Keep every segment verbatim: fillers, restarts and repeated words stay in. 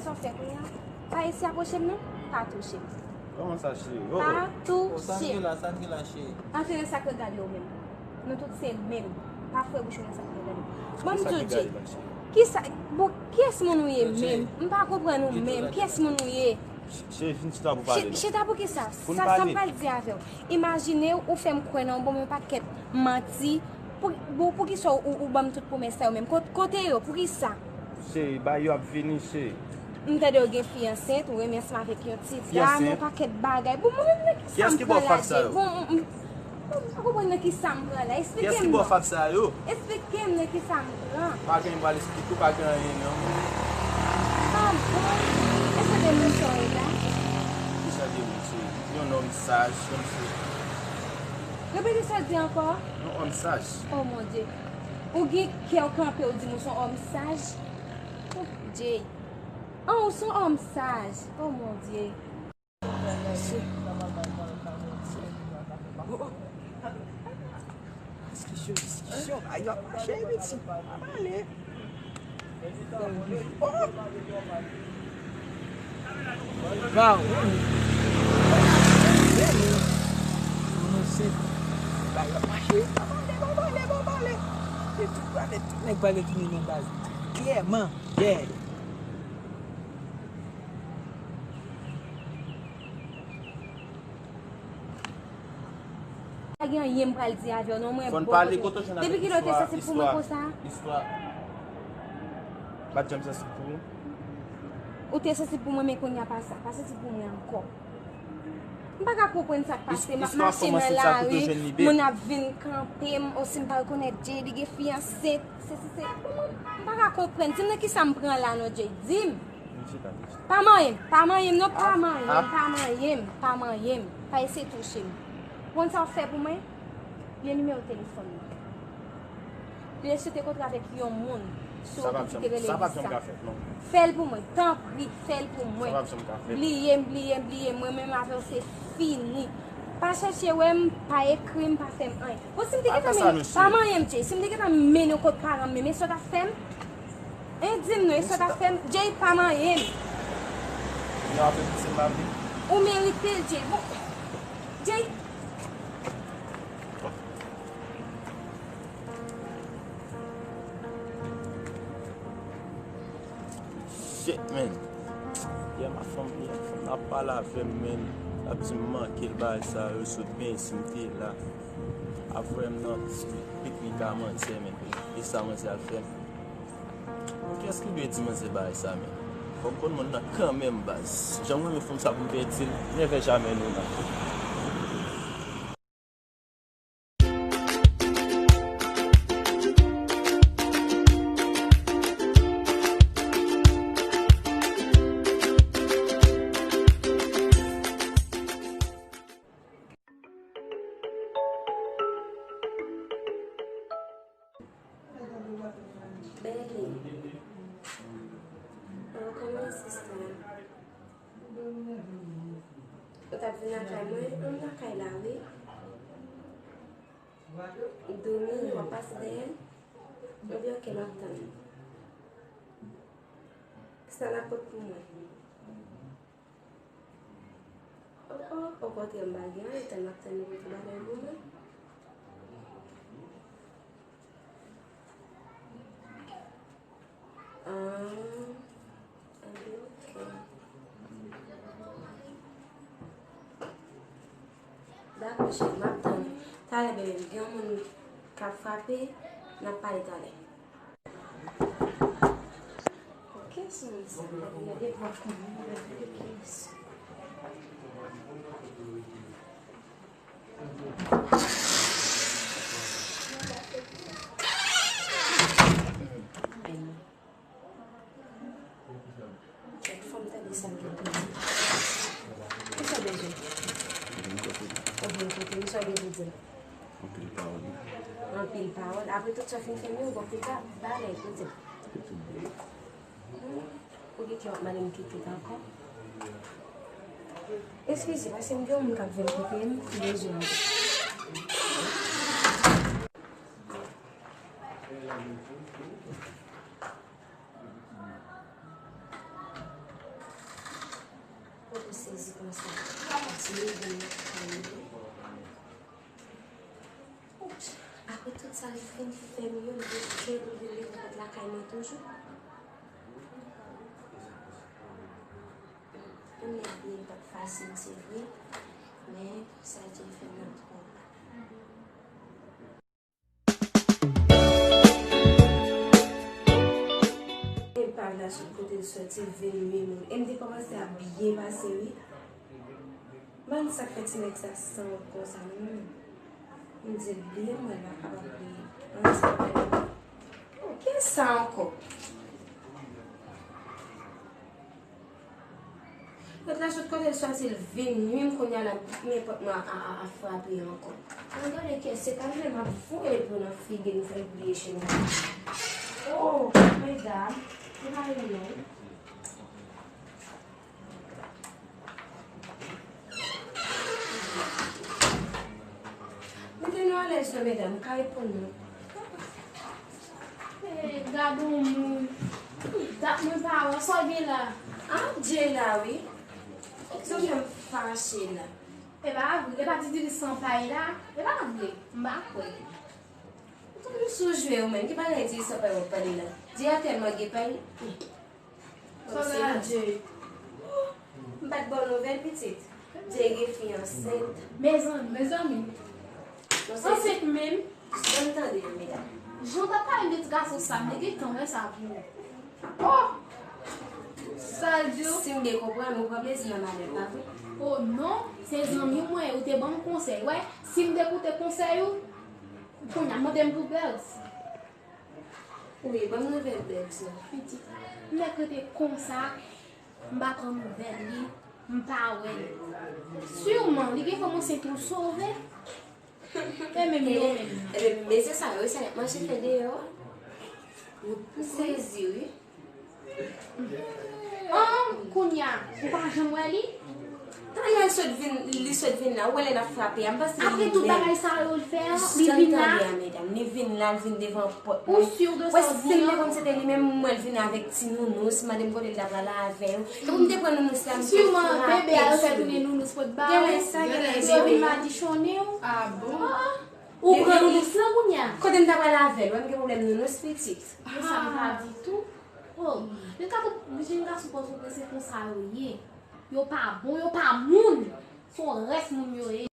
Sa w fè kounye a? Pa eseye apwoche m non, pa touche m. Kòman sa, cheri? Oh, oh. Pa touche m. Sa n gen la, sa n gen la, cheri? Antre nan sa k regade w menm. Nou tout se menm. Pa fouye bouch ou nan sa k regade w. Ban m di w, Jay. Kisa? Bon, kiyès moun ou ye menm? M pa konprann ou menm. Kiyès moun ou ye? Cheri, vin chita pou pale non. Chita pou kisa? Sa, sa m pral di avè w. Imajine w, ou fè m kwè nan yon bon pakèt manti. Pou, bon, poukisa w, ou, ou ban m tout pwomès sa yo menm? Kot-, kote yo? Poukisa? Cheri, bagay yo ap vini, cheri. M tande w gen fi ansent, ou renmen ansanm avèk yon ti dam, yon pakèt bagay. Bon, mwen menm nan kisa m pran la, Jay? Bon, m, m, m pa konprann nan kisa m pran la. Esplike m non. Esplike m nan kisa m pran. Pa gen, m pral esplike w, pa gen anyen non. Ah bon? Èske de moun sa w ye la? Kisa de moun, cheri? Yon nonm saj, yon mesye. Repete sa w di ankò. Yon òm saj. Oh mon Dieu. Ou gen kè w kanpe, ou di m ou se yon òm saj? Oh, Jay. Ah, ou se yon òm saj. Oh mon Dieu. Diskisyon, diskisyon, bagay yo ap mache, piti. Pa pale. Oh! Waw! Konnen se bagay yo ap mache. Pa pale, pa pale, pa pale. E tout pale, tout nèg pale tounen nan baz. Klèman, yeah. Pa gen anyen m pral di avè w non, mwen bò kote. Depi kilè w te sansib pou mwen konsa? Istwa. Pa t janm sansib pou ou? Ou te sansib pou mwen, men kounye a pa sa, pa sansib pou mwen ankò. M pa ka konprann sa k pase. M ap mache nan lari, moun ap vin kanpe m, osi m pa rekonèt Jay, li gen fi ansent. Se, se, se, kòman? M pa ka konprann. Di m nan kisa m pran la non, Jay. Di m. Pa manyen m, pa manyen m non, pa manyen m, pa manyen m, pa manyen m. Pa eseye touche m. Ou konn sa w fè pou mwen? Li nimewo telefòn mwen. Li swete kontre avèk yon moun sou ki te rele Lisa. Fè l pou mwen, tanpri, fè l pou mwen. Bliye m, bliye m, bliye m. Mwen menm avè w se fini. Pa chèche wè m, pa ekri m, pa fè m anyen. Bon, si m te gentan mennen, pa manyen m, Jay. Si m te gentan mennen w kot paran m, men, men sa w t ap fè m? Hein, di m non, e sa w t ap fè m? Jay, pa manyen m. Ou merite l, Jay. Bon, Jay. Shit, man. Yè, ma fanm, yè, fanm nan ap pale avè m, man. L ap di m manke l bagay sa yo, sot byen si m te la. Ap voye m nan diskite pik li ka manzè, man. E sa manzè al fè m. Bon, kiyès ki dwe di manzè bagay sa, man? Fò m konn moun nan kanmenm, baz. Jan m renmen fanm sa pou m pèdi l, nèvè jamè nou nan. Bèlin. Oh, kòman sista? Ou t ap vin lakay mwen? M lakay la, wi. Ou dòmi, w ap pase dèyè m? Ebyen, oke, m ap tann ou. Sa n ap pot pou mwen? Oh, oh, okontrè, m pa gen anyen, tann m ap tann ou pote bagay pou mwen. Ah, ebyen, oke. Dakò, cheri, m ap tann ou. Talè, bebe, gen yon moun k ap frape, n ap pale talè. Oke, se moun sa, gade, gade vwa fanm nan, gade kiyès. Kèt, fò m tande sa l gen pou di. Kisa w bezwen? Ou vin kote m, sa w gen pou di m? Anpil pawòl. Anpil pawòl. Apre tout sa w fin fè m yo, bon, pita, bagay, kote m? Hmm. Ou gen kè w ap mande m kite t ankò? Eskize, paske m gen yon moun k ap vin kote m, m bezwen l. Sa l fin fè m yo, li te kè pou vin leve pòt lakay mwen toujou. Pou m nèk byen, li pa t fasil, se vre, men sa l te fè m nan twòp. E pa la sot kote l soti vin nwi moun. E m te kòmanse ap byen pase, wi. Bann sa k fè ti nèg sa sanwont konsa menm. M di l bliye m, mwen pa kapab bliye. Ann sa pale. Ki sa ankò? Lòt la sot kote l soti l vin nwi m, kounye a la men pòt mwen a, a, a, a frape ankò. Mwen gade kè se pa vle m ap foure l pou nan figi m fè l bliye cheni. Oh, medam, se pa vle non. Mete nou alèz non medam, m ka reponn nou. Hey, gad on moun. Dat mwen pa wè sa w gen la. Ah, Jay la wi. Sa w fè m fache la? E pa vre, e pa ti Didi san pay la? E pa vre, m pa kwè. Ou konn sou jwe ou menm, ki bagay Didi san pay w ap pale la? Jay a tèlman gen pay. Sa w gen la, Jay? M pa t ba w nouvèl pitit. Jay gen fi ansent. Mezanmi. Mezanmi. Ansent menm? Ann tande yo, medam. Jan w t ap pale m de ti gason sa, m te gentan wè sa pou ou. Oh! Sa l di w? Si m byen konprann, ou pran plezi nan malè, pa vre? Oh non, se zanmi w mwen ye, ou te ban m konsèy. Wè, si m te koute konsèy ou, kounye a mande m pou Bugs. Wi, ban m nouvèl Bugs lan. Pitit, m nèk rete konsa, m pa pran nouvèl li, m pa wè l. Siman, li gen fanm ansent ou sove. E menm yo menm. Ebyen, mesye sa yo, sa y ap mache fè deyò a? M sezi, wi. An, kounye a, ou pa janm wè li? Tande l sot vin, li sot vin la, ou wè lè l ap frape a, m panse li menm. Apre tout bagay sa yo l fè a, li vin la? Tande a, medam, li vin la, l vin devan pòt mwen. Ou si de sa w di a? Wè, si m te konn se te li menm, m wè l vin avèk ti nounous, mande m kote l ta pral avè yo. Tankou m te pran nounous la, m te frape l sou li. Siman, bebe a yo fè tounen nounous pou t ba ou. Genlè sa, genlè bebe. Yo vin madichonnen w. Ah bon? Ou pran nounous lan kounye a? Kote m ta pral avè l, wè m gen pwoblèm nounous pitit. Yo sa m pa ditou. Oh, men gade, jenn gason pòtoprens se konsa yo ye. Yo pa bon, yo pa moun. Se yon rès moun yo ye.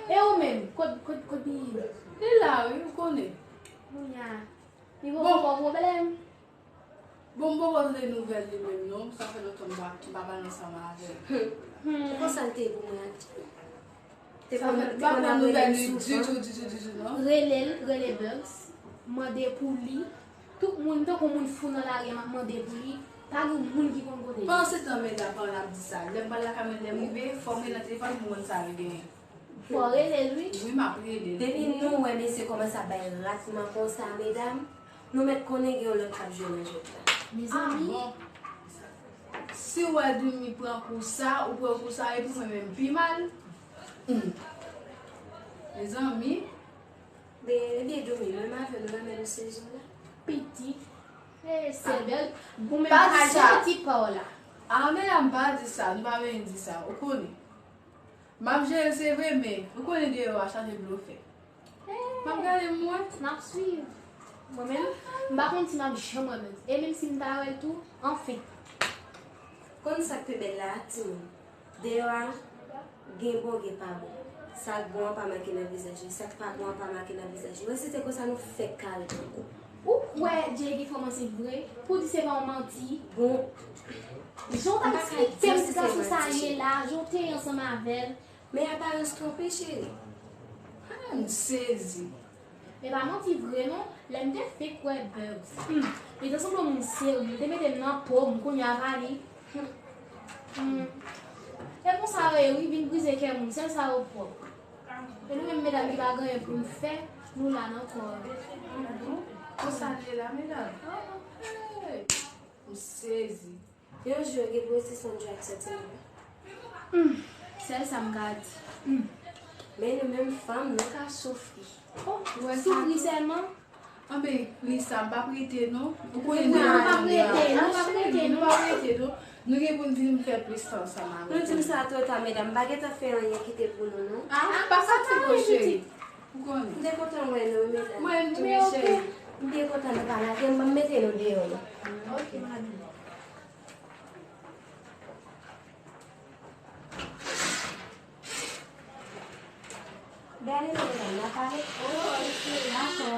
E ou menm, kot, kot, kot li ye? Li la wi, ou konnen. Kounye a, li poko ba w pwoblèm? Bon, m poko tande nouvèl li menm non, sa fè lontan m pa, m pa pale ansanm avè l. Hmm. Konsa l te ye pou mwen ak Jay. Te konn, te konn ap rele m souvan. Rele l, rele Bugs, mande pou li. Tout moun, tankou moun fou nan lari a, m ap mande pou li. Pa gen moun ki konn kote l. Pandan se tan, medam, pandan n ap di sa, lè m pral lakay mwen, lè m rive, fò m rele nan telefòn pou m konn sa l genyen. Fò w rele l, wi. Wi, m ap rele l. Depi nou wè mesye kòmanse ap bay ratman konsa, medam, nou mèt konnen gen yon lòt k ap jwe nan jwèt la. Mezanmi. Ah, bon. Si w wè Doumi pran kou sa, ou pran kou sa, epi mwen menm pi mal. Hmm. Mezanmi. Men, ebyen, Doumi, menm avè nou, nan menm sezon la. Piti. Eh, Sèvèl, ou menm pa jere ti pa w la. Ah, medam, pa di sa, nou pa bezwen di sa, ou konnen. M ap jere l, se vre, men ou konnen deyò a chaje blofè. M ap gade m wè. M ap swiv. Mwen menm, m pa konn si m ap janm wè Bugs. E menm si m ta wè l tou, anfen. Konn sa k pi bèl la, timoun. Deyò a, gen bon, gen pa bon. Sa k bon an pa make nan vizaj li, sa k pa bon an pa make nan vizaj li. Wè, si te konsa, nou fèk kare tankou. Ou kwè Jay gen fanm ansent vre? Pou di se pa yon manti? Bon. Jan w t ap eksplike m sitiyasyon sa ye la, jan w te ye ansanm avè l. Men aparans twonpe, cheri. Ah, m sezi. E pa manti vre non, lè m te fenk wè Bugs, hmm, li te sanble yon moun serye, li te mete m nan po m, kounye a pa li. Hmm. Hmm. E konsa yo ye wi, vin brize kè moun, sèl sa yo pwòp. E nou menm medam ki pa gen anyen pou n fè, nou la nan kò yo. Konsa l ye la, medam. Hey! M sezi. Yon jou, gen pou rete san djòb sòti nan men. Hmm, sèl sa m ka di. Hmm. Men nou menm fanm, nou ka soufri. Oh, soufri sèlman? Anben, Lisa, m p ap rete non. Ou konnen nou pa rete, nou p ap rete non. Nou gen pou n vin fè plis tan ansanm avèk nou. Nou di m sa twò ta, medam. M pa gentan fè anyen kite pou nou non. Ah, pa fatige w, cheri. Ou konnen. M te kontan wè nou, medam. Mwen tou, wi, cheri. M byen kontan nou pa lage m, ban m mete nou deyò non. Ok, madanm. Bèl, medam, n a pale. Oh, ok, dakò.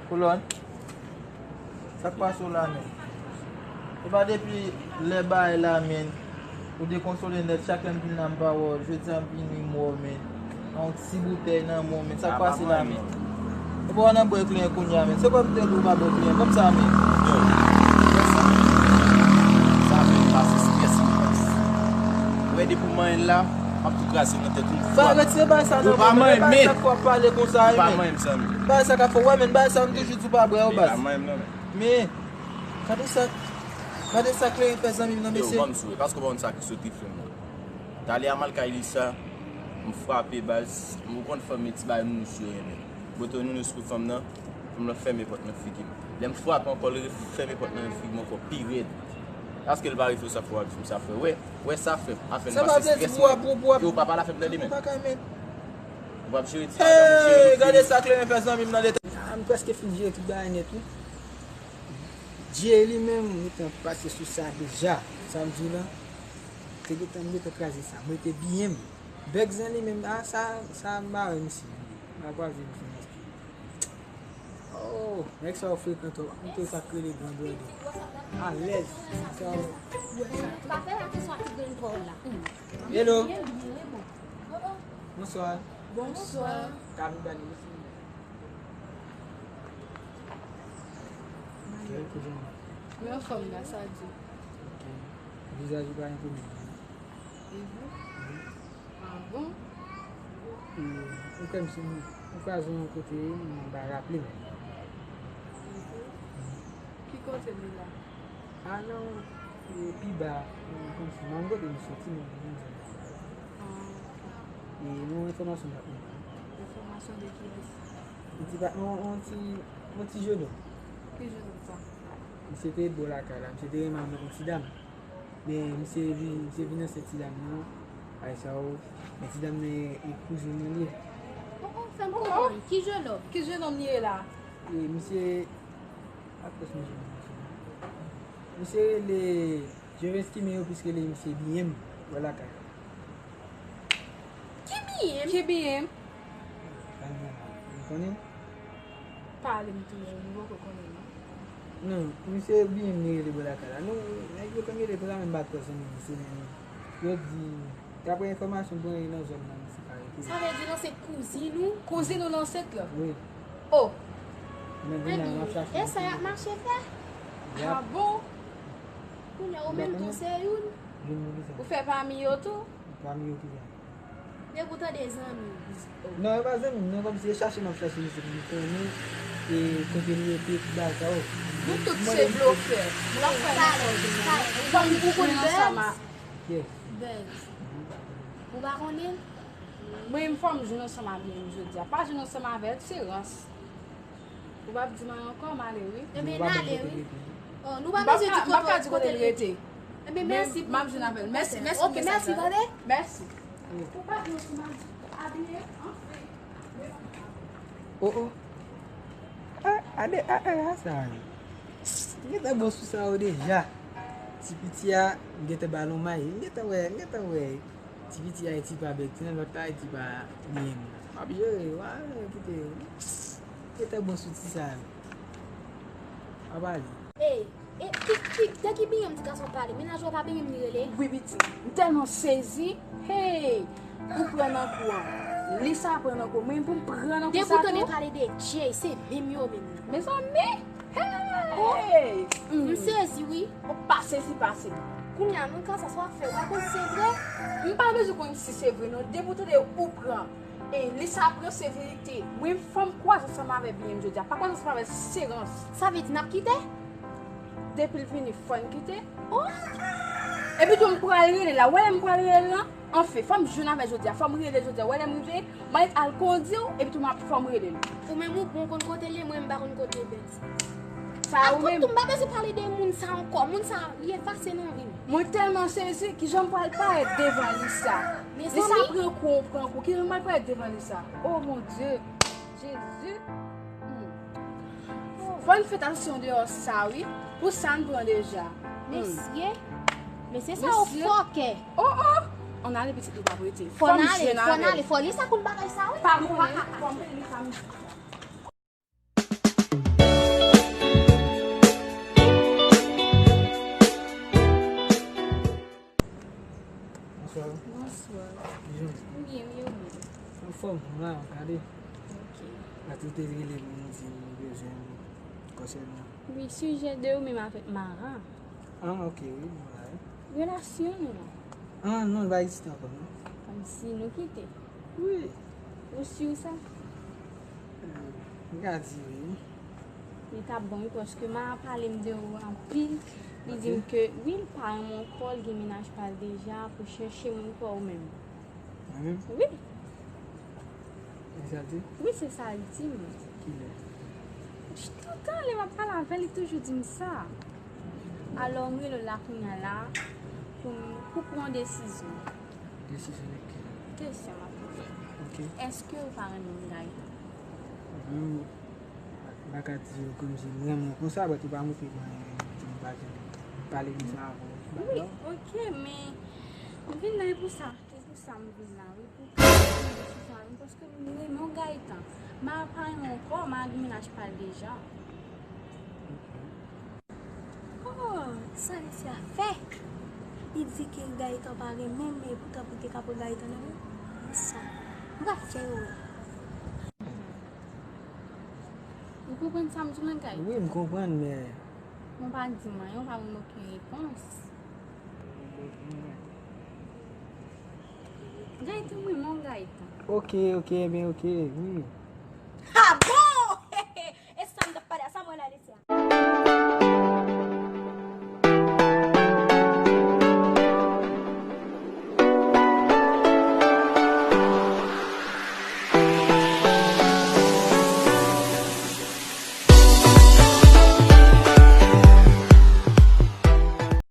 Kolòn, sa k pase w la, men? E pa depi lè bagay la, men, ou dekonsole nèt, chak lè m vin la, m pa wè w. Jodi a m vini, m wè w, men. Yon ti boutèy nan men w, men. Sa k pase la, men? E pa w nan bwè kleren kounye a, men. Se kòm te di w pa bwè kleren. Kòm sa, men. Yo, wè sa. Sa fè m pase strès anplis. Ou wè depi w manyen l la, m ap tou kraze nan tèt ou. Ba, retire bagay sa nan men w, men. Bagay sa k w ap pale konsa, men. Bagay sa k ap fè w, wè, men, bagay sa m toujou di w pa bwè yo, baz. Men, gade sa, gade sa kleren fè zanmi m nan, mesye. Yo, ban m sou, paske w pa konn sa ki sot rifle m nan. Talè a m al kay Lisa, m frape baz, ou konn fanm e ti bagay nounours yo renmen. Bote nounours pou fanm nan, fanm nan fèmen pòt nan figi m. Lè m frape ankò, l refèmen pòt nan figi m ankò pi rèd. Paske l pa rifle sa fè w ap di m sa frè. Wè, wè sa fè m. Afè n pase strès mwen. Yo, pa pale afè m tande men. Ou p ap jere ti madanm ou cheri. Gade sa kleren fè zanmi m nan leta. Ah, m prèske fin jere tout bagay nèt wi. Dye li menm, m gentan pase sou sa deja. Sa m di w la, te gentan, m gentan kraze sa. M rete byen m. Bèg zan li menm, ah, sa, sa m pa wè misye. M pa kwaze misye nan street. Oh, nèg sa yo frekan twòp. M te sa k rele gran blòdè. Alèz. Sa yo. Pa fè atansyon ak ti grenn pa w la. Hello. Byen, byen, bon. Bonswa. Bonswa. Ka vin ba nou. Bèl kouzin. Mwen anfòm la, sa di. Ok. Vizaj ou pa enkoni. E vre? Wi. Ah bon? E, ou kwè m si m, ou kwaze yon kote, m pa raple m. Mhm. Ki kote m ye la? Ah non, e, pi ba, e, kòmsi, nan kote m soti, men, men, ah, ok. E, yon enfòmasyon m t ap mande. Enfòmasyon de kilès? Yon ti pa, yon, yon ti, yon ti jenòm. Ki jenòm sa? Misye te bò lakay la, misye te renmen avèk yon ti dam. Men misye vin, misye vin ansent ti dam nan, bagay sa yo, men ti dam nan e, e kouzin mwen li ye. Oh, oh, fè m konprann. Ki jenòm? Ki jenòm li ye la? E misye, ap pèsonn jenòm nan. Misye rele, Jovens ki men yo plis rele misye B M bò lakay la. Ki B M? Ki B M? Tanzania, ou konnen l? Pale m toujou, m poko konnen non. Non, misye B M li rele bò lakay la. Nou, nèg yo konn rele konsa, men m pa twò sonje misye, men yo di, daprè enfòmasyon m pran nan zòn nan, misye pa rete. Sa vle di nan se kouzin ou? Kouzin ou nan sèt la? Wi. Oh! Men vin la, m ap chache. E sa y ap mache fè? Ah bon? Kounye a ou menm tou se youn. Youn nou ki sa? Ou fè pami yo tou? Pami yo ki sa? Depi w tande zanmi w. Non, yo pa zanmi m, non, kòmsi e chache m ap chache misye pou m konnen e kote l rete, tout bagay sa yo. Nou tout se blofè. Nou pa fè nenpòt. Ou pa konn Buzz? Yes. Buzz. Ou pa konnen l? Mwen menm fò m jwenn ansanm avè l jodi a. Pa jwenn ansanm avè l, se rans. Ou p ap di m anyen ankò, m ale wi. Ebyen n ale wi. Oh, nou pa bezwen di kote l rete. Ebyen mèsi pou. M ap jwenn avè l. Mèsi, mèsi. Ok, mèsi, tande. Mèsi. Ou pa di ansanm avè l. Abiye, anfen. Oh, oh. Ah, ade, ah, ah, ah, sa. M gentan bon sou sa yo deja. Ti piti a, m gentan ba l yon may. M gentan wè, m gentan wè. Ti piti a e ti pa bèk, ti nan lòt la e ti pa byen. M ap jere, w a kite. Gentan bon sou ti sa yo. W a pale. Ey, e, ki, ki, de ki byen m ti gason pale? Mennaj ou pa byen m li rele? Wi, pitit. M tèlman sezi. Hey! Ou pran nan kou an. Li sa pran nan kou. Mwen pou m pran nan kou sa tou. Depi w tande pale de Jay, se menm yo menm nan. Mezanmi! Hey! M sezi wi. Ou pa sezi pase m. Kounye a, nan ka sa, sa w ap fè, ou pa konn si se vre? M pa bezwen konn si se vre non. Depi w tande ou pran. E li sa pran se verite. Mwen fò m kwaze ansanm avè byen m jodi a. Pa kwaze ansanm avè se rans. Sa vle di n ap kite? Depi l vini, fò n kite. Oh! Epi tou m pral rele la. Ou wè lè m pral rele l lan? Anfen, fò m jwenn avè l jodi a. Fò m rele l jodi a. Ou wè lè m rive, m al kondi w, epi tou m ap fò m rele l. Ou menm ou bon konn kote l ye, mwen m pa konn kote Bèns. Sa ou menm. Ap tou m pa bezwen pale de moun sa ankò. Moun sa li efase nan vi m. Mwen tèlman sezi, kijan m pral parèt devan li sa? Li sa pran kou, pran kou. Kijan m pral parèt devan li sa? Oh mon Dieu! Jezi! Hmm. Fò n fè tansyon deyò sa wi. Pou sa n pran deja. Hmm. Mesye! Mesye sa yo fòkè! Oh, oh! Ann ale pitit li p ap rete. Fò n ale, fò n ale, fò li sa konn bagay sa wi. Pa konnen, fò m fè li sa m di. Bonswa. Bonswa. Kijan w ye? M byen, wi, ou menm? Anfòm, m la, gade. Ok. Patrick te rele m, li di li bezwen m konsènan. Wi, sijè de ou menm avèk Mara. Ah, ok, wi, m la wi. Relasyon nou an. Ah, non, li pa egziste ankò, non. Kòmsi nou kite. Wi. Ou si sa? M ka di wi. Li t ap bon wi, paske Mara pale m de ou anpil. Li di m ke wi, l pa renmen w ankò, l gen mennaj pa l deja, pou chèche moun pa w menm. Mwen menm? Wi. E sa l di? Wi, se sa l di m. Kilè? Toutan lè m ap pale avè l, li toujou di m sa. Alò, m rele w la kounye a la pou m, pou pran yon desizyon. Desizyon de ki? Kesyon m ap poze. Ok. Èske ou pa renmen m, Gaëtan? Mwen, m pa ka di w kòmsi m renmen w konsa, but ou pa montre mwen, m pa janm pale de sa avè w. Wi, ok, men m vin la e pou sa. Se pou sa m vin la, wi, pou pale sou sa, wi, paske m renmen w Gaëtan. Mara pa renmen w ankò, Mara gen mennaj pa l deja. Oh, sa mesye a fè? Li di ke Gaëtan pa renmen m, men poutan pou te ka pran Gaëtan nan men m, sa. M pral fè yo wè. Ou konprann sa m di w lan, Gaëtan? Wi, m konprann, men. Ou pa di m anyen, ou pa ban m okenn repons. Gaëtan, mwen, mwen, Gaëtan. Ok, ok, ebyen ok, wi.